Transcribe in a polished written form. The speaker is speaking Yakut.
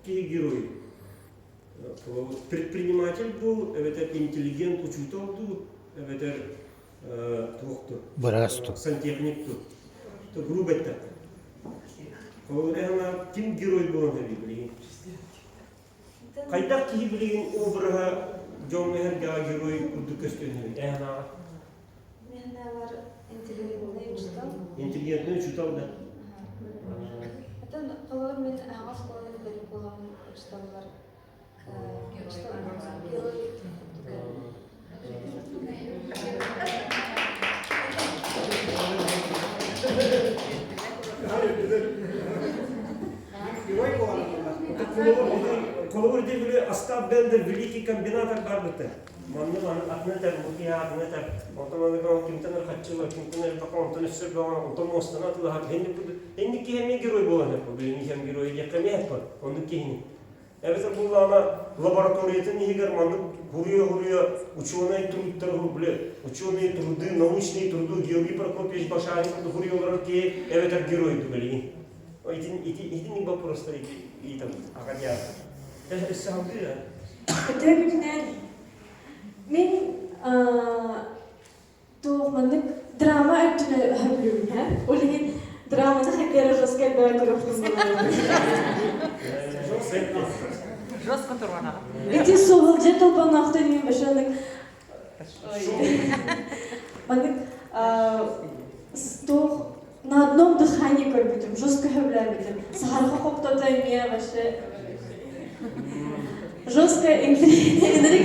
киһи герой? Предприниматель дуу, эбэтэр интеллигент учуутал дуу, эбэтэр туох дуу? Быраас дуу. Сантехник дуу. Грубо эттэххэ. Холобур, эһэҥэ ким герой буолан эбий билигин? Хайдах киһи билигин обраһа дьоҥҥо эһэргэҕэ герой курдук көстүөн эбит эһэҥэҕэ? Миэннээҕэр интеллигентный учуутал. Интеллигентный учуутал да? Оттон холобур мин аһаҕас оскуоланы бүтэрбит буоламмын учууталлар герой Холобур диэбили Остап Бендер великий комбинатор барбыта. Манны маны атына этэр, бу киһи атына этэр. Онтон аны кимтэн ырхаччылар, кимтэн элбэх, онтон өссө элбэх, онтон муостаны атылаһар. Инник киһи эмиэ герой буолан эппит. Билиҥҥи кэм герой диэххэ эмиэ эппит. Оннук киһини. Эбэтэр буллаҕына лабораториятын иһигэр маннык хуруйа-хуруйа ученый труд били ученые труды, научные труды Георгий Прокопьевич Башарин курдук хуруйа олорор киһи эбэтэр герой дуу билигин. Итин ити итинник вопростар ыйытабыт аҕа Өссө салгыы Өтөө күнүнэн мин туох маннык драма өттүнэ сөбүлүүбүн һэ. Ол иһин драманы хакера жестко элбэҕи көрөхпүн Жестко туруонаҕын. Ити суһулдьа толбонноохтон мин башаннык маннык туох на одном дыхании көрбүтүм, жестко сөбүлээбитим. Саһарха хоптото эмиэ вообще жестко интриг интриг.